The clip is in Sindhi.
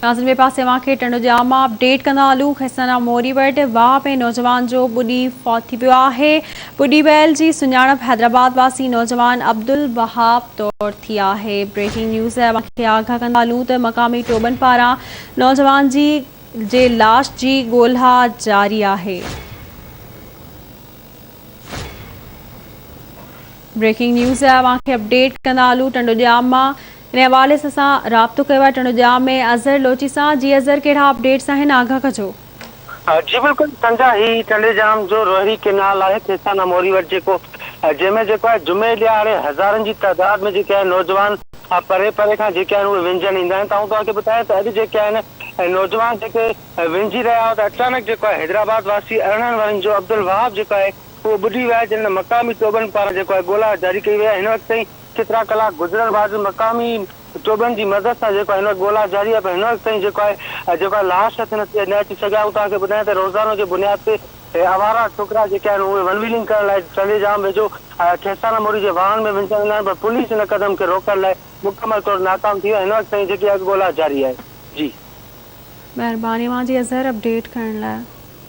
ناظرين ٻئي پاسي اوهان کي ٽنڊو ڄام مان اپڊيٽ ڪندا هلون کيسانا موري وٽ واهه ۾ نوجوان جو ٻڏي فوت ٿي ويو آهي ٻڏي ويل جي سڃاڻپ حيدرآباد واسي نوجوان عبدالوهاب طور ٿي آهي بريڪنگ نيوز اوهان کي آگاهه ڪندا هلون ته مقامي ٽوٻن پاران نوجوان جي جي لاش جي ڳولها جاري آهي. بريڪنگ نيوز اوهان کي اپڊيٽ ڪندا هلون ٽنڊوڄام مان ان حوالي سان اسان رابطو ڪيو آهي ٽنڊوڄام ۾ اظهر لوچي سان جي اظهر ڪهڙا اپڊيٽس آهن آگاهه ڪجو. جي بلڪل سنجا هي ٽنڊي ڄام جو روهڙي ڪينال آهي کيسانا موري وٽ جيڪو جنهن ۾ جيڪو آهي جمعي ڏهاڙي هزارن جي تعداد ۾ جيڪي آهن نوجوان پري پري کان جيڪي آهن اهي وهنجڻ ايندا آهن ته آئون توهان کي ٻڌايان ته اڄ جيڪي آهن نوجوان جيڪي وهنجي رهيا هئا ته اچانڪ جيڪو آهي حيدرآباد واسي 18 ورهين جو عبدالوهاب جيڪو آهي اهو ٻڏي ويا جن مقامي ٽوٻن پاران جيڪو آهي ڳولا جاري ڪئي وئي آهي هن وقت تائين ڪيترا ڪلاڪ گذرڻ بعد به مقامي ٽوٻن جي مدد سان جيڪو آهي هن وقت ڳولا جاري آهي پر هن وقت تائين جيڪو آهي جيڪو آهي لاش هٿ نه اچي سگهيا آئون توهان کي ٻڌايان ته روزانو جي بنياد تي آوارا ڇوڪرا جيڪي آهن اهي ون ويلنگ ڪرڻ لاء ٽنڊي ڄام ويجهو کيسانا موري جي واهن ۾ وڃڻ ايندا آهن پر پوليس ان قدم کي روڪڻ لاء مڪمل طور ناڪام ٿي وئي آهي هن وقت تائين جيڪي آهي ڳولا جاري آهي جي. مهرباني اوهان جي اظهر اپڊيٽ ڪرڻ لاء.